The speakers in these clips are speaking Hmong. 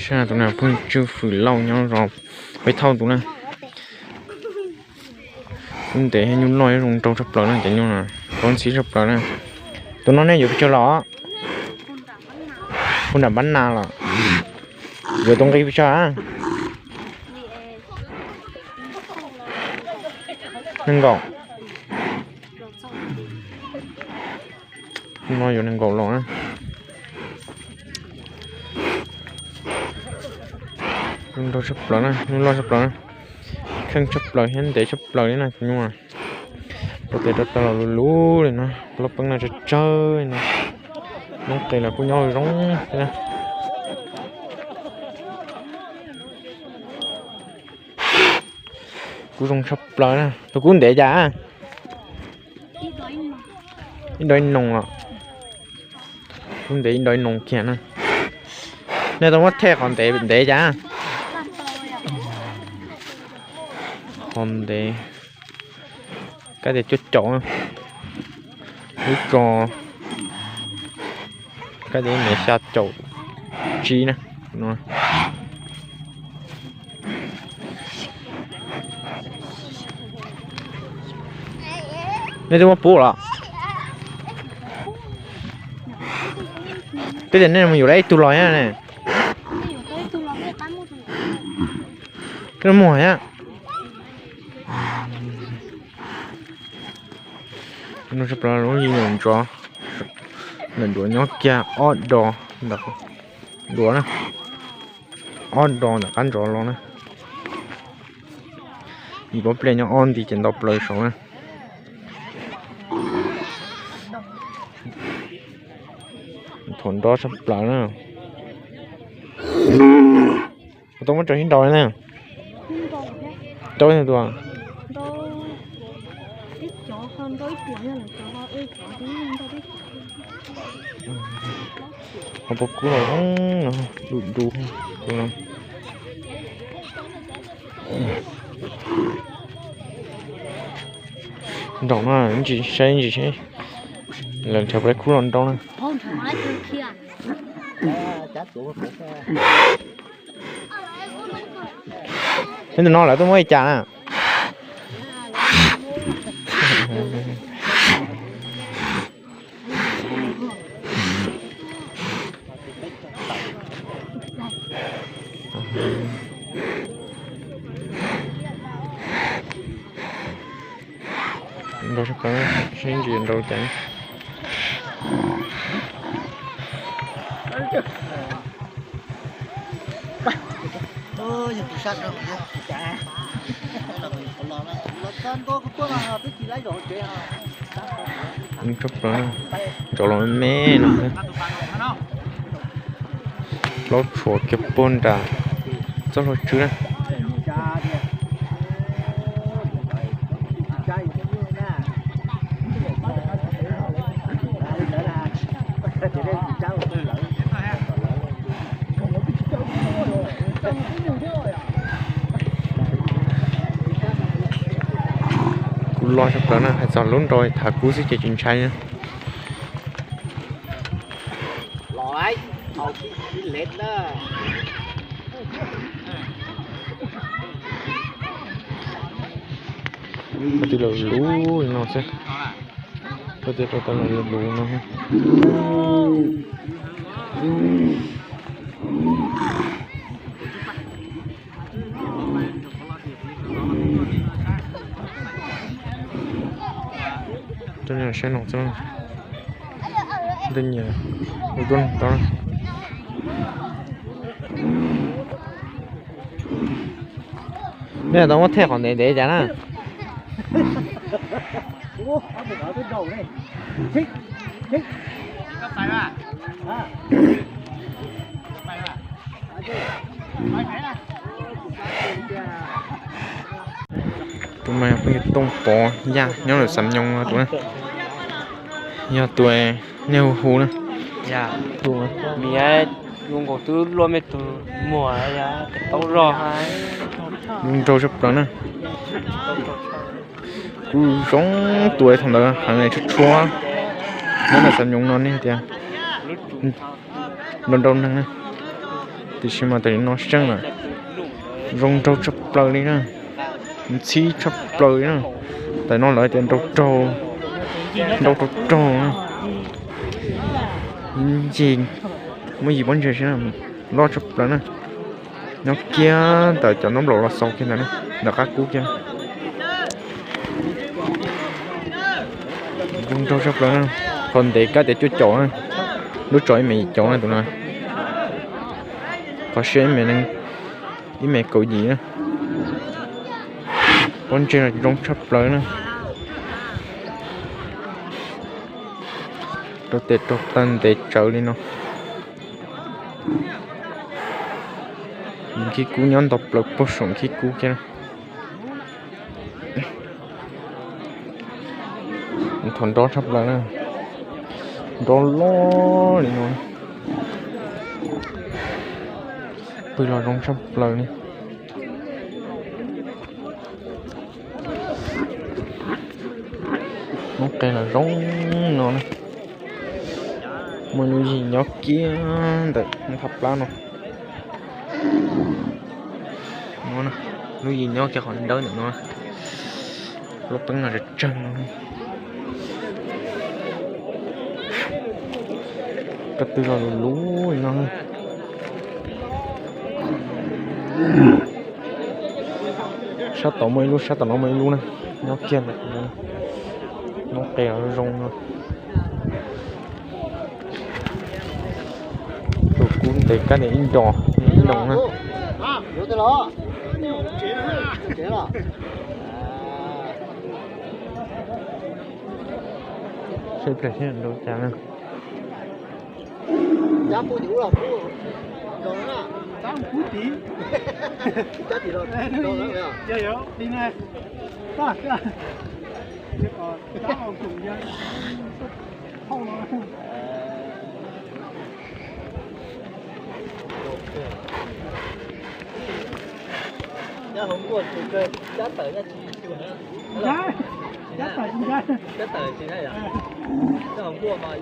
Saib tus no phooj ywg Fwm Lauj nyob zos Peb Thauj tus na. Lub ntev thiab nyuj loj zoo nraug tshaj plaws na, cov nyuj no ntxim tshaj plaws na. Tus no nej yuav pes tsawg los? Pub nram npab nas los? Yuav tus nqi pes tsawg? Nees nkaum. No yuav nees nkaum los na. Zoo nraug tshaj plaws na, nyuj loj tshaj plaws na. Kheej tshaj plaws thiab ntev tshaj plaws li na tus nyuj. Rau tes rau taw los luv luv li no, plaub peeb no tsawg tsawg li no. Noob qes los kuj nyob zoo thiab na. Kuj zoo tshaj plaws na. Tus kub ntev cas? Ib nrov ib noog os. Kub ntev ib nrov ib noog kiag na. Nej tau muab thej qhov ntev ntev cas? Qhov ntev kab tias cuaj caum, lub tso kab tias ib mev xya caum tsib na. Nej twb muab pub los? Twb tias nej mus yuav lawm ib tug los thiab ne. Twb muag thiab. Nws tshaj plaws lub yim ntsuav, ntawm duav nyob kiag ob dos ntawm duav na, ob dos ntawm qab ntsuav los na. Yim pob pliaj nyob ob nti ces ntau plaws saud na. Thaum nrov tshaj plaws na. Tau muab rau sib nrau na. Rau tus. Qhov pob kub los zoo, du du. Nraum no ntsis saib ntsis saib, lawv nrhiav puas tau khub los nrau na. Neb tus no lawv tuaj muab li cas na? Nrau sab plaws, saib ntsis nrau cas. Tshaj plaws, cov los me no. Plaub tshuam kiag puag nram txoj hlua tswb na. Kuv lo tshaj plaws na, hais txog lub nrau tham kub xwb ces tsis ntshai na. Koj twb los luv no xwb. Koj twb rau tau los luv no. Saib no xwb, ntej nyias ua tuab neeg tau. Nej tau muab thej qhov ntev ntev cas na? Tus no yog phooj ywg Tooj Pov Yaj nyob lawm Xam Nyoos no tus na. Yog tus nej hu hu na. Tus me zoo nkaus twb luaj me tus muag tau zog. Nrau tshaj plaws na. Kuj zoo tus thaum ntawd heev tshuab tshuab. Nyob ntawm Xam Nyoos no nej tias nrau nrau neeg na. Tiam sis mas tam sim no seej lawm, zoo nraug tshaj plaws li na, ntxhib tshaj plaws li na. Tam sim no lawv tias nraug raug, nraug raug raug na. Ncig, muab yim pob ntseg saib na, loj tshaj plaws na. Nyob kiag ntawm cov ntaub nplaum los xaus kiag ntawd na, nram qab kub kiag. Zoo nraug tshaj plaws na, qhov ntev kab tias cuaj caum na, lub tsov ib mev yim caum na tus no. Qhov siab ib mev, ib mev kaum yim na. Pob ntseg los zoo tshaj plaws na. Rau tes rau taw ntev tsawv li no. Nkhib kub nyob nto plaws puag saum nkhib kub kiag. Thaum nrov tshaj plaws na, nrov loj li no, pw los zoo tshaj plaws li. Noob qes los zoo no na. Muaj lub yim nyob kiag ntawm thaj plab no. No, lub yim nyob kiag qhov dawb ntawm no. Lub teeb no tsawg tsawg no. Ko tw los lus lub no. Sab tod muaj ib lub, sab tom no muaj ib lub na. Nyob kiag ntawm no. Noob qes los zoo no. Tus kub ntev kab tias ib nro, ib nro na. Seb pliag seb nrau cas na. Nyob hauv nkuaj tsis kawg, cab tawm nyob tsis tu na. Cab tawm tsis na yom. Nyob hauv nkuaj mas,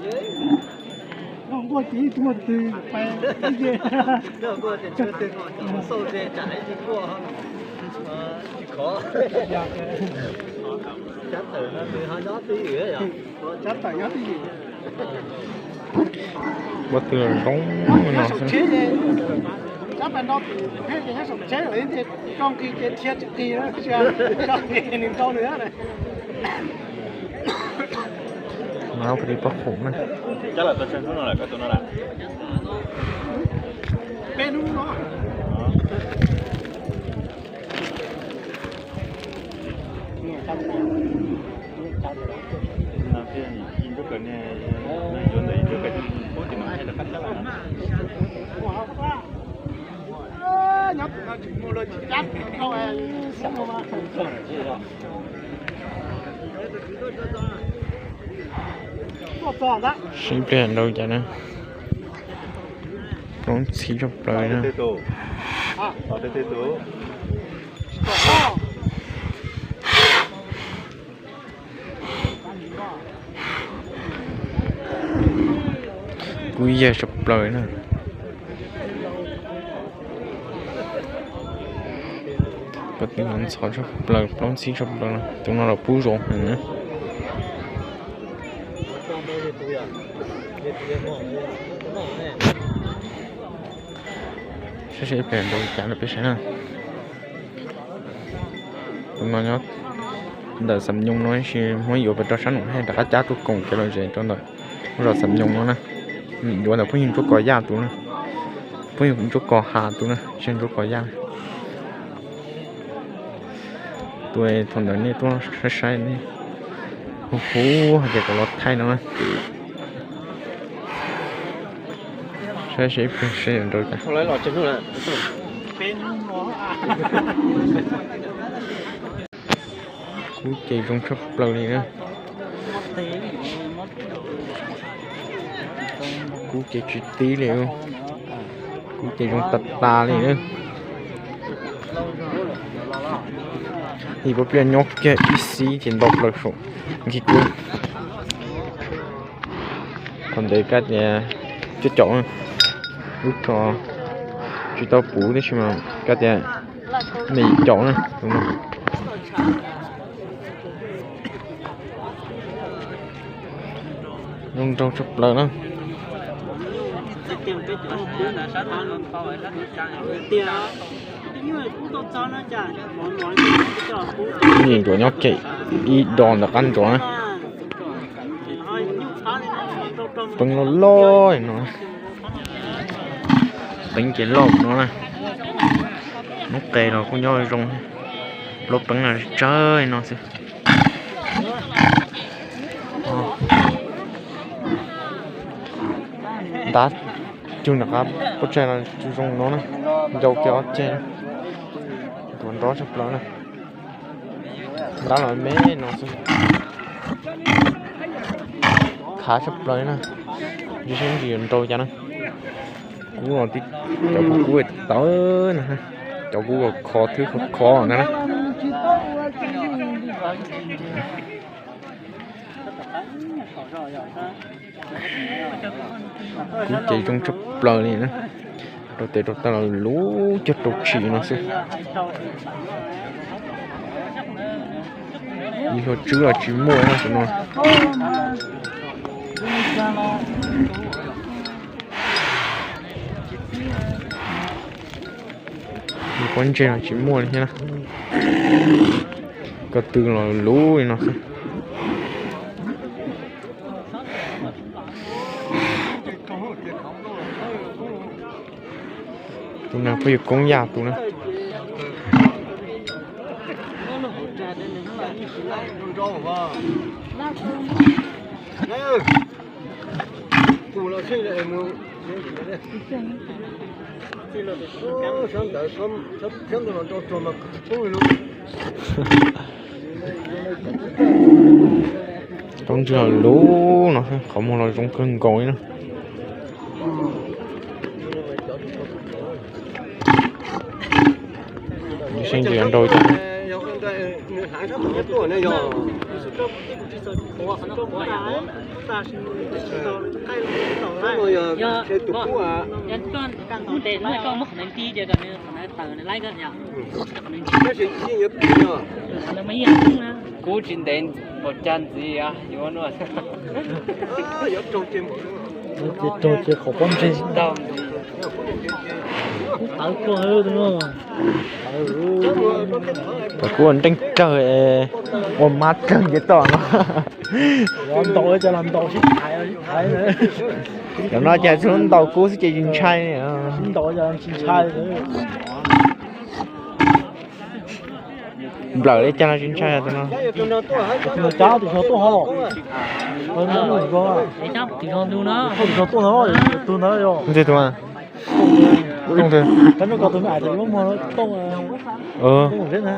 nyob hauv nkuaj tsis muaj twg, nyob hauv nkuaj tsis muaj twg, xauj ze tsam ib tsis nkuaj, tsis khov. Cab tawm no nws ho nyob twj ywm yom. Cab tawm nyob twj ywm. Pob tw zoo no xwb. Cab pas nto tim peb ces nyob saum tsheb lawm, nco nqis ces dhia tsis qis na, nco nqis nws nrau nws na. No peb pob qhum na. Peb hnub no. Sib pliag nrau cas na. Plaub ntxhib tshaj plaws na. Kub yag tshaj plaws na. Pob tw no ntxhov tshaj plaws, plaub ntxhib tshaj plaws na. Tus no los pub zoo heev na. Saib seb ib pliag nrau cas rau peb saib na. Tus no nyob ntawm Xam Nyooj no, tab sis muab yuav pem rau sab Noom Haj rov qab cab tuaj koom kev lom zem rau ntawm zos Xam Nyooj no na. Yuav ntawm phooj ywg Ntsuab Kos Yaj tus na, phooj ywg Ntsuab Kos Has tus na, tsis yog Ntsuab Kos Yaj. Tus thaum ntawd nej tuaj saib saib, hu hu hais tias kom los thaij no na. Saib seb ib pliag seb yuav nrau cas. Kub ces zoo tshaj plaws li na. Kub ces tsis tib li. Kub ces zoo tas tas li na. Ib pob pliag nyob kiag ib xib ces nto plaws saum nkhib kub. Thaum ntawd kab tias cuaj caum, lub tsov Tsis tau puv tib si mas kab tias me caum na tus no. Zoo nraug tshaj plaws na. Nyiam ncuav nyob kem ib do ntawm qab ncuav na. Peev loj loj no. Peev ces loj no na. Hnub qes los kuj nyob zoo. Plaub peev no tsawg no xwb. Ntab cug nram qab pob tsaig los zoo no na. Ncau kiag ob ceg. Ntuav nrov tshaj plaws na. Ntab los me no xwb. Khav tshaj plaws na. Ntshe seb ntsis yuav nrau cas na. Kub los tib, cov kub kub tawv na. Cov kub kho thwb kho kho ntag na. Kub ces zoo tshaj plaws li na. Rau tes rau taw los luv cog rau tshis no xwb. Ib hlua tswb los tsis muaj no tus no. Ib pob ntseg los tsis muaj li thiab na. Ko tw los luv li no xwb. Tus na pheej yuav koob yaj tus na. Roob ntswg los luv no, qhov muag los zoo kawg nkaus li na. Seb ntshe yuav nrau cas. Kub tsis ntev npaum cas ntxiv yuav nuaj. Ces raug ces qhov pob ntseg tau. Kub tawv tuaj tus no. Kub nreej kawg, ua mab kawg nce toj no. Ntaus cas los ntaus sib thaiv sib thaiv. Cov no cas txhua lub ntaus kub xwb ces tsis ntshai. Sib ntaus cas tsis ntshai. Nplawm li cas los tsis ntshai tus no. Tus no cab tus no tuaj hos. Tus no tuaj no, tus ntawd yog. Ntxig tus a. Tooj twg? Cab nrog koj tus me ais tus lub muag tooj. Tooj zeb na.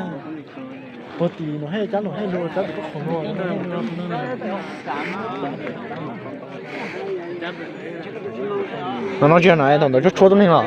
Puag tim no hej cab no hej lug cab tus koj qhov no. No no tsis yog no thaum ntawd tshuab tshuab tuab neeg los?